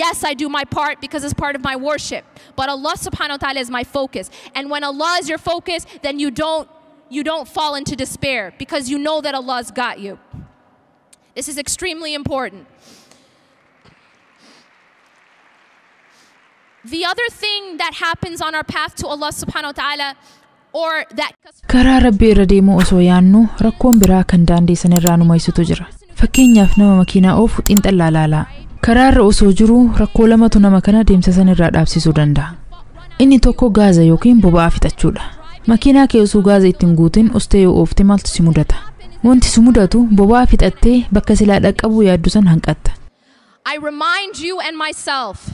Yes, I do my part because it's part of my worship. But Allah subhanahu wa ta'ala is my focus. And when Allah is your focus, then you don't fall into despair because you know that Allah's got you. This is extremely important. The other thing that happens on our path to Allah subhanahu wa ta'ala or that Karaa Rabbii irra deemuu osoo yaannu rakkoon biraa kan daandii sanirraa nu maysutu jira. Fakkeenyaaf, nama makiinaa oofu xiinxallaa laalaa. Karaa irra osoo jiruu rakkoo lamatu nama kana deemsa sanirraa dhaabsisuu danda'a. Inni tokko gaaza yookiin boba'aa fixachuudha. Makiinaa kee osoo gaaza ittiin guutin ustee yoo oofte maaltu si mudata? Wanti si mudatu boba'aa fixattee bakka silaa dhaqqabuu yaaddu san hanqatta. I remind you and myself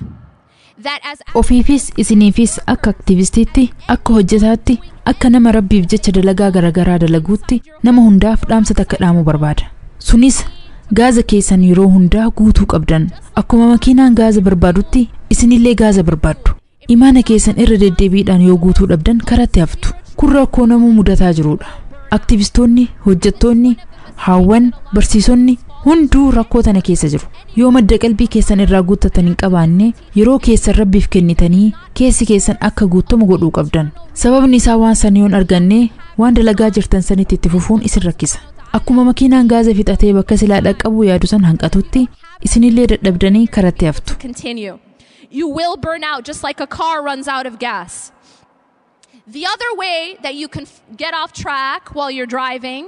that as Ofiifis isiniifis akka aktivistiitti, akka hojjetaatti, akka nama Rabbiif jecha dalagaa garaagaraa dalaguutti nama hundaaf dhaamsa takka dhaamuu barbaada. Sunis gaaza keessan yeroo hundaa guutuu qabdan. Akkuma makiinaan gaaza barbaadutti isinillee gaaza barbaaddu. Imaana keessan irra deddeebiidhaan yoo guutuu dhabdan karatti haftu. Kun rakkoo namuu mudataa jirudha. Aktivistoonni, hojjettoonni, haawwan, barsiisonni hunduu rakkoo tana keessa jiru. Yoo madda qalbii keessan irraa guuttatan hin qabaanne, yeroo keessan Rabbiif kennitanii keessi keessan akka guutamu godhuu qabdan. Sababni isaa waan san yoon arganne waan dalagaa jirtan sanitti itti fufuun isin rakkisa. Akkuma makiinaan gaaza fixatee bakka silaa dhaqqabuu yaadu san hanqatutti isinillee dadhabdanii karatti haftu. Continue. You will burn out just like a car runs out of gas. The other way that you can get off track while you're driving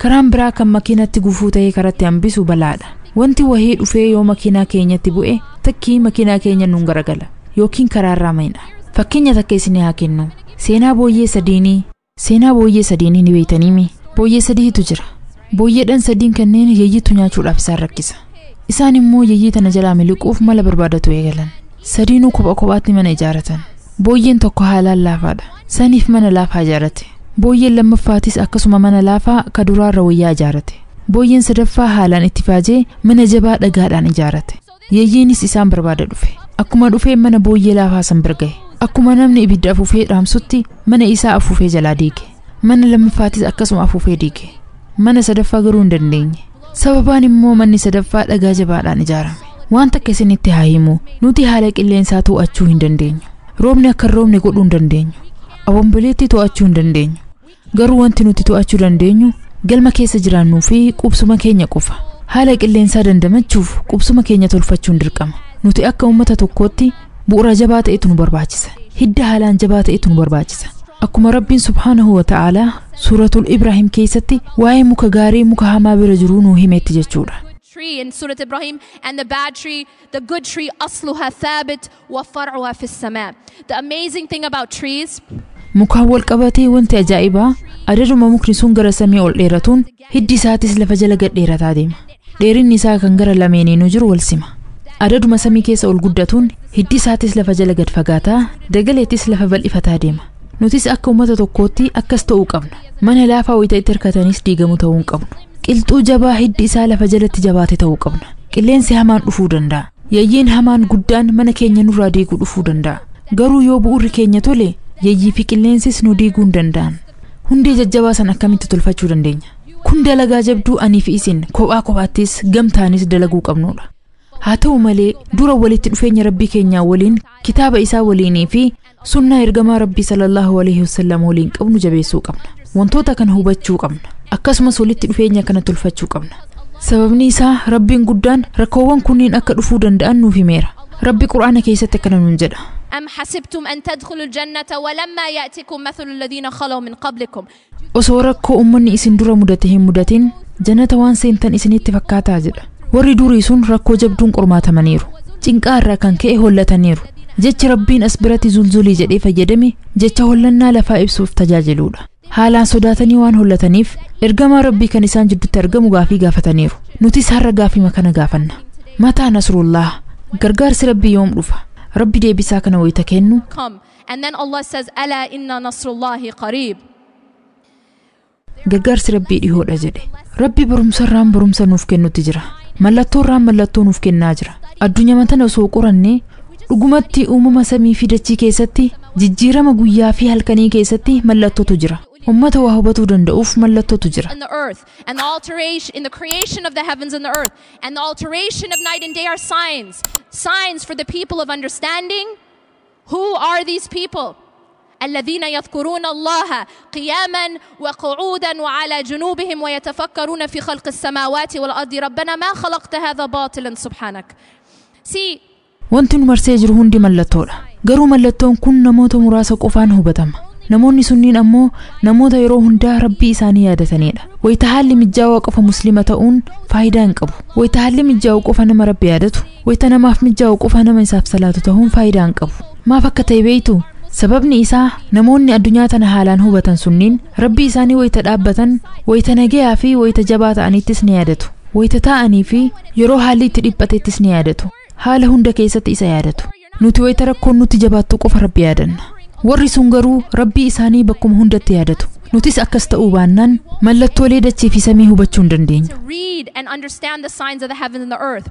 Karaan biraa kan makiinatti gufuu ta'ee karatti hambisu balaadha. Wanti wahii dhufee yoo makiinaa keenyatti bu'e takkii makiinaa keenya nuun garagala yookiin karaarraa mayna. Fakkeenya takka isinii haa kennu. Seenaa booyyee sadiinii. Seenaa booyyee sadiinii ni beeytaniimi. Booyyee sadiitu jira. Booyyeedhaan sadiin kanneen yeeyyitu nyaachuudhaaf isaan rakkisa. Isaan immoo yeeyyii tana jalaa miliquuf mala barbaadatu eegalan. Sadiinuu kopha kophaatti mana ijaaratan. Booyyeen tokko haalaan laafaadha. Saniif mana laafaa ijaarate. Booyyeen lammaffaatis akkasuma mana laafaa ka duraarra wayyaa ijaarate. Booyyeen sadaffaa haalaan itti faajee mana jabaa dhagaadhaan ijaarate. Yeeyyiinis isaan barbaada dhufe. Akkuma dhufee mana booyyee laafaa san bira gahe. Akkuma namni ibidda afuufee dhaamsutti mana isaa afuufee jalaa diige. Mana lammaffaatis akkasuma afuufee diige. Mana sadaffaa garuu hin dandeenye. Sababaan immoo manni sadaffaa dhagaa jabaadhaan ijaarame. Waan takka isinitti haa himu, nuti haala qilleensaa to'achuu hin dandeenyu. Roobni akka hin roobne godhuu hin dandeenyu. Abomboleetti to'achuu hin dandeenyu. Garuu wanti nuti to'achuu dandeenyu galma keessa jiraannuu fi qubsuma keenya qofa. Haala qilleensaa dandamachuuf qubsuma keenya tolfachuun dirqama. Nuti akka uummata tokkootti bu'uura jabaa ta'etu nu barbaachisa. Hidda haalaan jabaa ta'etu nu barbaachisa. Akkuma Rabbiin subhaanahu wa ta'aalaa Suuratul Ibraahim keessatti waa'ee muka gaarii muka hamaa bira jiruu nuu himetti jechuudha. Tree in Surah Ibrahim and the bad tree, the good tree, asluha thabit wa far'uha fis sama. The amazing thing about trees Mukaan wal qabatee wanti ajaa'ibaa adaduma mukni sun gara samii ol dheeratuun hiddi isaatis lafa jala gad dheerataa deema. Dheerinni isaa kan gara lameeniinuu jiru wal sima. Adaduma samii keessa ol guddatuun hiddi isaatis lafa jala gad fagaataa, dagaleettis lafa bal'ifataa deema. Nutis akka uummata tokkootti akkas ta'uu qabna. Mana laafaa wayita itti hirkatanis diigamu ta'uu hin qabnu. Qilxuu jabaa hiddi isaa lafa jalatti jabaate ta'uu qabna. Qilleensi hamaan dhufuu danda'a. Yayyiin hamaan guddaan mana keenya nurraa diiguu dhufuu danda'a. Garuu yoo bu'uurri keenya tole, yayyii fi qilleensis nu diiguu hin danda'an. Hundee jajjabaa san akkamitti tolfachuu dandeenya? Kun dalagaa jabduu anii fi isin kophaa kophaattis gamtaanis dalaguu qabnudha. Haa ta'u malee dura walitti dhufeenya Rabbii keenyaa waliin, kitaaba isaa waliinii fi sunnaa ergamaa Rabbii sallallahu alaihi wasallam waliin qabnu jabeessuu qabna. Wantoota kana hubachuu qabna. Akkasumas walitti dhufeenya kana tolfachuu qabna. Sababni isaa Rabbiin guddaan rakkoowwan kunniin akka dhufuu danda'an nuuf himeera. Rabbi Qur'aana keessatti akkana nuun jedha. أم حسبتم أن تدخلوا الجنة ولما يأتكم مثل الذين خلوا من قبلكم Osoo rakkoo uummanni isin dura mudate hin mudatin jannata waan seentan isinitti fakkaataa jedha. Warri durii sun rakkoo jabduun qormaatamaniiru. Cinqaa irraa kan ka'e hollataniiru. Jechi Rabbiin as biratti zulzulii jedhee fayyadame jecha hollannaa lafaa ibsuuf tajaajiludha. Haalaan sodaatanii waan hollataniif ergamaa Rabbii kan isaan jidduutti argamu gaafii gaafataniiru. Nutis har'a gaafima kana gaafanna. Mataa nasrullah, gargaarsi Rabbii yoom dhufa? Rabbi deebisaa kana wayita kennu come. And then Allah says, ألا إن نصر الله قريب. Gargaarsi Rabbii dhihoodha jedhe. Rabbi barumsarraan barumsa nuuf kennutti jira. Mallattoorraan mallattoo nuuf kennaa jira. Addunyaa tana osoo qorannee dhugumatti uumama samii fi dachii keessatti, jijjiirama guyyaa fi halkanii keessatti mallattootu jira. Ummata waa hubatuu danda'uuf mallattootu jira. And the earth and the alteration in the creation of the heavens and the earth and the alteration of night and day are signs. Signs for the people of understanding. Who are these people? الذين يذكرون الله قياما وقعودا وعلى جنوبهم ويتفكرون في خلق السماوات والأرض ربنا ما خلقت هذا باطلا سبحانك. See, Wanti nu marsee jiru hundi mallattoodha. Garuu mallattoon kun namoota muraasa qofaan hubatama. Namoonni sunniin ammoo namoota yeroo hundaa rabbii isaanii yaadatanidha. Wayita haalli mijaawaa qofa muslima ta'uun faayidaa hin qabu. Wayita haalli mijaa'u qofa nama rabbi yaadatu, wayita namaaf mijaa'u qofa nama isaaf salaatu ta'uun faayidaa hin qabu. Maaf akka ta'e beektu? Sababni isaa namoonni addunyaa tana haalaan hubatan sunniin rabbii isaanii wayita dhaabbatan, wayita nagayaa fi wayita jabaa ta'anittis ni yaadatu. Wayita taa'anii fi yeroo haalli itti dhiphatettis ni yaadatu. Haala hunda keessatti isa yaadatu. Nuti wayita rakkoon nutti jabaattu qofa rabbi yaadanna. Warri sun garuu rabbii isaanii bakkuma hundatti yaadatu. Nutis akkas ta'uu baannaan mallattoolee dachee fi samii hubachuu hin dandeenyu. To read and understand the signs of the heavens and the earth.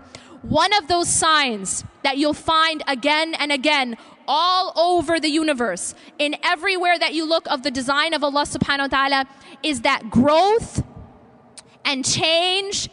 One of those signs that you'll find again and again all over the universe, in everywhere that you look of the design of Allah subhanahu wa ta'ala, is that growth and change.